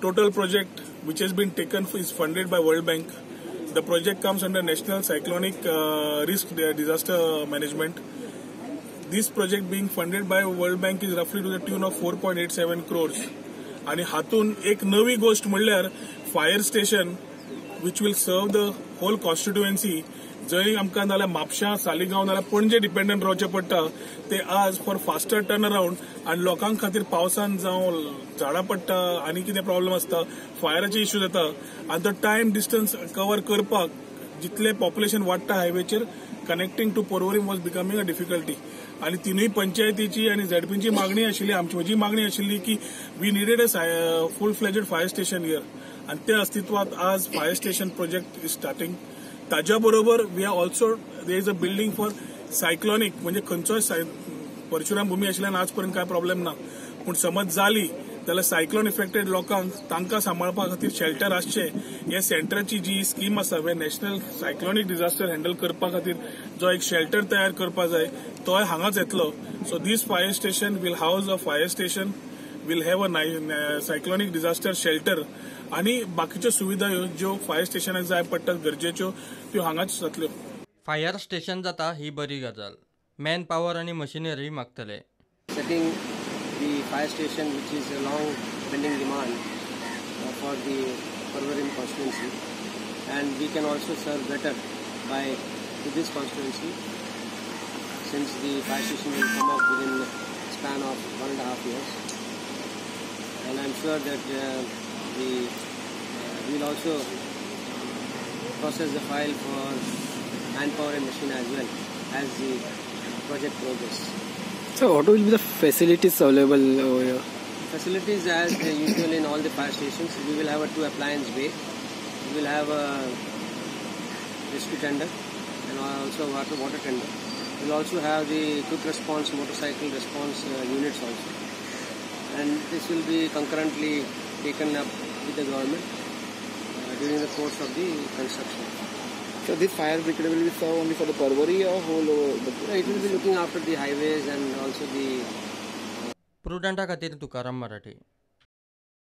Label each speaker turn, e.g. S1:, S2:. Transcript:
S1: Total project which has been taken is funded by World Bank. The project comes under National Cyclonic Risk Disaster Management. This project being funded by World Bank is roughly to the tune of 4.87 crores. आणि हातून एक नवी गोष्ट म्हणल्यार fire station which will serve the whole constituency. जंय आमकां नाल्यार म्हापशां, सालिगांव नाल्यार पणजे डिपेंडंट रावचें पडटा, ते आज फॉर फास्टर टर्न अराउंड आनी लोकां खातीर पावसान जावं झाडां पडटा आनी कितें प्रॉब्लम आसता, फायराचे इश्यू जाता आनी तो टायम डिस्टन्स कवर करपाक जितलें पॉप्युलेशन वाडटा हायवेचेर, connecting to Porvorim was becoming a difficulty. आनी तिनूय पंचायतीची आनी झेडपीची मागणी आशिल्ली, आमची म्हजी मागणी आशिल्ली की we needed a full fledged fire station here आनी ते अस्तित्वात आज fire station project is starting. ताज्या बरोबर we are also there is a building for cyclonic, म्हणजे खंयचोय परशुराम भूमी आशिल्ल्यान आज पर्यंत काय प्रॉब्लेम ना, पूण समज जाली जाल्यार सायक्लोन इफेक्टेड लोकांक तांकां सांबाळपा खातीर शेल्टर आसचे हे सेंटराची जी स्कीम आसा, वे नॅशनल सायक्लोनीक डिझास्टर हँडल करपा खातीर जो एक शेल्टर तयार करपा जाय तोय हांगाच येतलो. So this fire station will house a fire station, will have a cyclonic disaster shelter आनी बाकीच्यो सुविधा ज्यो फायर स्टेशनाक जाय पडटात गरजेच्यो त्यो हांगाच जातल्यो.
S2: फायर स्टेशन जाता ही बरी गजाल. मॅन पावर आनी machinery मागतले.
S3: Setting the fire station, which is a long pending demand for the Porvorim constituency, and we can also serve better by to this constituency since the fire station will come up within a span of 1.5 years, and I am sure that we will also process the file for manpower and machine as well as the project progress.
S4: So what will be the facilities available over here?
S3: Facilities as usual in all the fire stations. We will have a 2 appliance bay. We will have a rescue tender and also water tender. We will also have the quick response, motorcycle response units also. And this will be concurrently taken up with the government during the course of the construction.
S5: So this fire brigade will be served only for the Porvorim or whole over the...
S3: It will be looking after the highways and also the...
S2: प्रुडंटा खातीर तुकाराम मराठे.